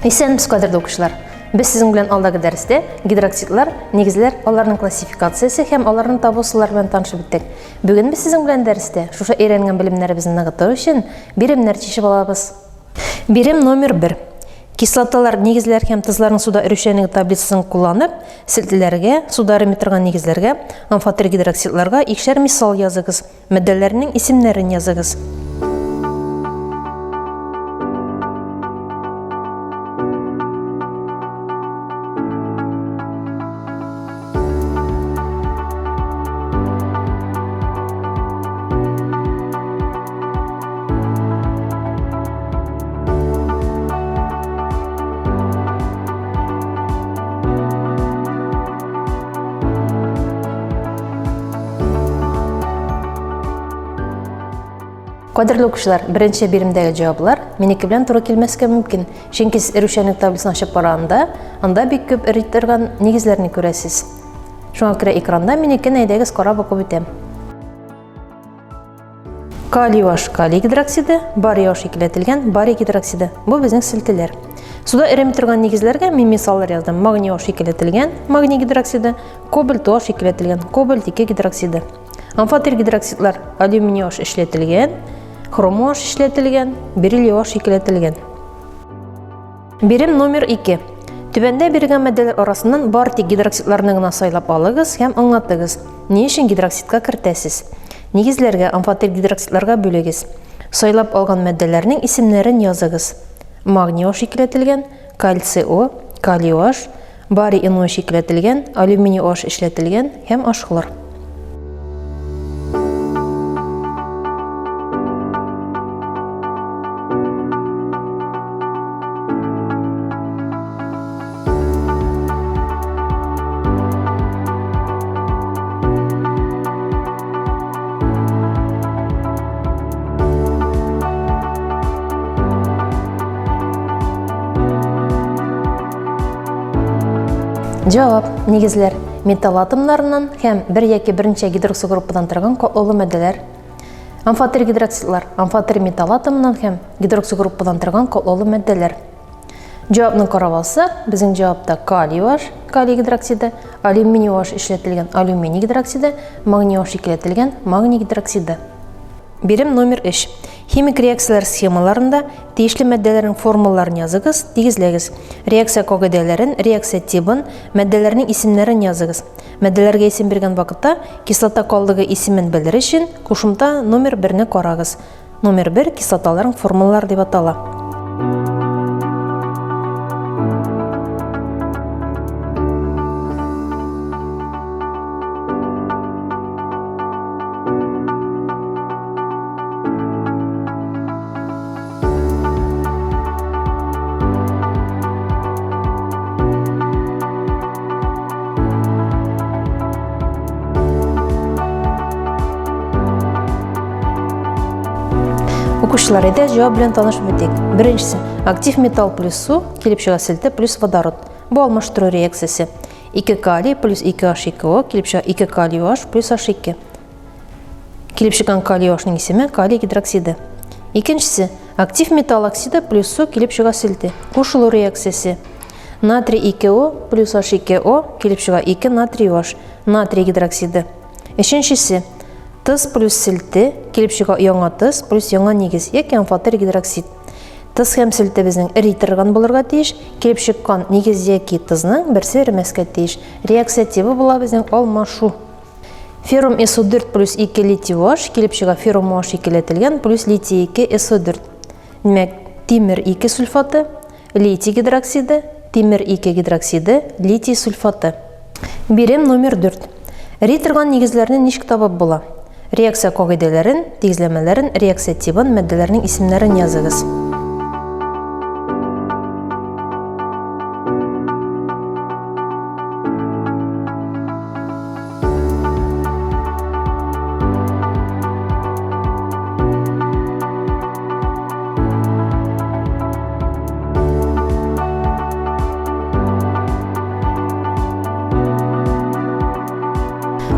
Исәнмесез, кадерле укучылар! Без сезнең белән алдагы дәрестә гидроксидлар, нигезләр, аларның классификациясе һәм аларны табу ысуллары белән танышып үттек. Бүген без сезнең белән дәрестә шушы өйрәнгән белемнәребезне ныгытыр өчен биремнәр чишеп алабыз. Бирем номер 1. Кислоталар, нигезләр һәм тозларның суда эрүчәнлеге таблицасын кулланып, селтеләргә, суда эреми торган нигезләргә, амфотер гидроксидларга икешәр мисал языгыз. Матдәләрнең исемнәрен языгыз. Кадерле укучылар, беренче биремдәге җаваплар минеке белән туры килмәскә мөмкин. Чөнки сез эрүчәнлек таблицасын ачып караганда, анда бик күп эри торган нигезләрне күрәсез. Шуңа күрә экранда минекен әйдәгез карап укып үтәм. Калий аш калий гидроксиды, барий аш икеләтелгән барий гидроксиды. Бу безнең селтеләр. Суда эреми торган нигезләргә мин мисаллар яздым. Магний аш икеләтелгән магний гидроксиды, кобальт аш икеләтелгән кобальт 2 гидроксиды. Амфотер гидроксидлар алюминий аш эшләтелгән, хром аш эшләтелгән, бериллий аш икеләтелгән. Бирем номер 2. Түбәндә бирелгән матдәләр арасыннан бар тик гидроксидларны гына сайлап алыгыз һәм аңлатыгыз, ни өчен гидроксидка кертәсез. Нигезләргә, амфотер гидроксидларга бүлегез. Сайлап алган матдәләрнең исемнәрен языгыз. Магний О шикелләтелгән, кальций О, калий О, барий НО шикелләтелгән, алюминий О эшләтелгән һәм ашхлор. Җавап, нигезләр металл атомнарыннан һәм бер яки берничә гидроксогруппадан торган катлаулы матдәләр. Амфотер гидроксидлар амфотер металл атомыннан һәм гидроксогруппадан торган катлаулы матдәләр. Җавапны карап алсак, безнең җавапта калий аш, калий гидроксиды, алюминий аш эшләтелгән алюминий гидроксиды, магний аш икеләтелгән магний гидроксиды. Бирем номер 3. Химик реакцияләр схемаларында тиешле матдәләрнең формулаларын языгыз, тигезләгез. Реакция кагыйдәләрен, реакция тибын, матдәләрнең исемнәрен языгыз. Матдәләргә исем биргән вакытта кислота калдыгы исемен белер өчен кушымта номер 1-не карагыз. Номер 1 кислоталарның формулалары дип атала. Укучылар, әйдә җавап белән танышып үтик. Беренчесе, актив металл плюс су, килеп чыга селте плюс водород. Бу алмаштыру реакциясе. 2 калий плюс 2 H2O килеп чыга 2 калий OH плюс H2. Килеп чыккан калий OH-ның исеме калий гидроксиды. Икенчесе, актив металл оксиды плюс су килеп чыга селте. Кушылу реакциясе. Натрий 2О плюс H2O килеп чыга 2 натрий OH, натрий гидроксиды. Өченчесе, тоз плюс селте килеп чыга яңа тоз плюс яңа нигез яки амфотер гидроксид. Тоз һәм селте безнең эри торган булырга тиеш, килеп чыккан нигез яки тозның берсе эремәскә тиеш. Реакция тибы була безнең алмашу. Феррум SO4 плюс 2 литий OH килеп чыга феррум OH икеләтелгән плюс литий 2 SO4. Димәк, тимер 2 сульфаты, литий гидроксиды, тимер 2 гидроксиды, литий сульфаты. Бирем номер 4. Эри торган нигезләрне ничек табып була? Реакция кагыйдәләрен, тигезләмәләрен, реакция тибын, матдәләрнең исемнәрен языгыз.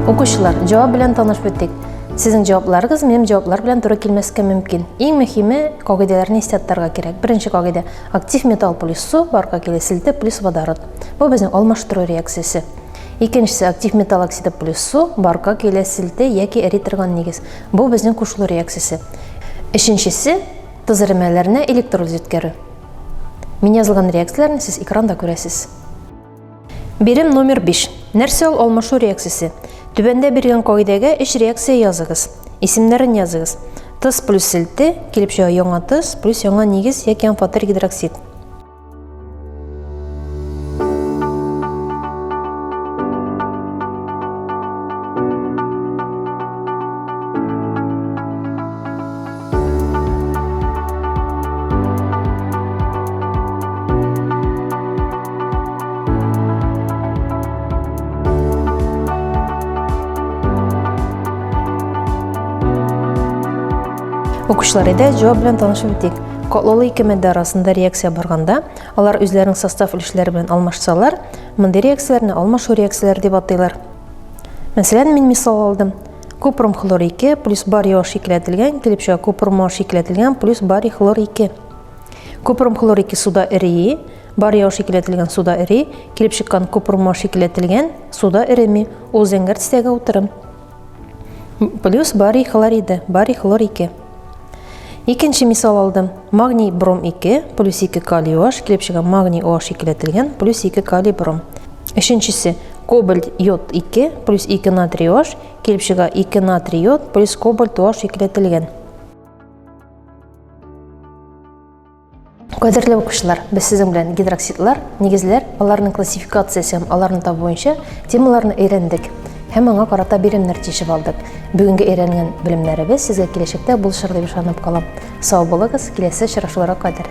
Укучылар, җавап белән танышып үттек. Сезнең җавапларыгыз минем җаваплар белән туры килмәскә мөмкин. Иң мөһиме, кагыйдәләрне истә тотарга кирәк. Беренче кагыйдә, актив металл плюс су, барка килә селте плюс водород. Бу безнең алмаштыру реакциясе. Икенчесе, актив металл оксиды плюс су, барка килә селте яки эри торган нигез. Бу безнең кушылу реакциясе. Өченчесе, тоз эремәләренә электролиз үткәрү. Мин язылган реакцияләрне сез экранда күрәсез. Бирем номер 5. Нәрсә ул алмашу реакциясе? Түбәндә биргән кагыйдәгә өч реакция языгыз. Исемнәрен языгыз. Тоз плюс селте, килеп чыга яңа тоз плюс яңа нигез яки амфотер гидроксид. Укучылар, әйдә җавап белән танышып үтик. Катлаулы ике матдә арасында реакция барганда, алар үзләренең состав өлешләре белән алмашсалар, мондый реакцияләрне алмашу реакцияләре дип атыйлар. Мәсәлән, мин мисал алдым. Купрум хлор 2 плюс барий H икеләтелгән, килеп чыга купрум H икеләтелгән плюс барий хлор 2. Купрум хлор 2 суда эри, барий H икеләтелгән суда эри, килеп чыккан купрум H икеләтелгән суда эреми, ул зәңгәр төстәге утырым. Плюс барий хлориды, барий хлор 2. Икенче мисал алдым. Магний бром 2 плюс 2 калий OH килеп чыга магний OH икеләтелгән плюс 2 калий бром. Өченчесе кобальт йод 2 плюс 2 натрий OH килеп чыга 2 натрий йод плюс кобальт OH икеләтелгән. Кадерле укучылар, без сезнең белән гидроксидлар, нигезләр, аларның классификациясе һәм аларны табу буенча темаларны өйрәндек һәм аңа карата биремнәр чишеп алдык. Бүгенге өйрәнгән белемнәребез сезгә киләчәктә булышыр дип ышанып калам. Сау булыгыз, киләсе очрашуларга кадәр.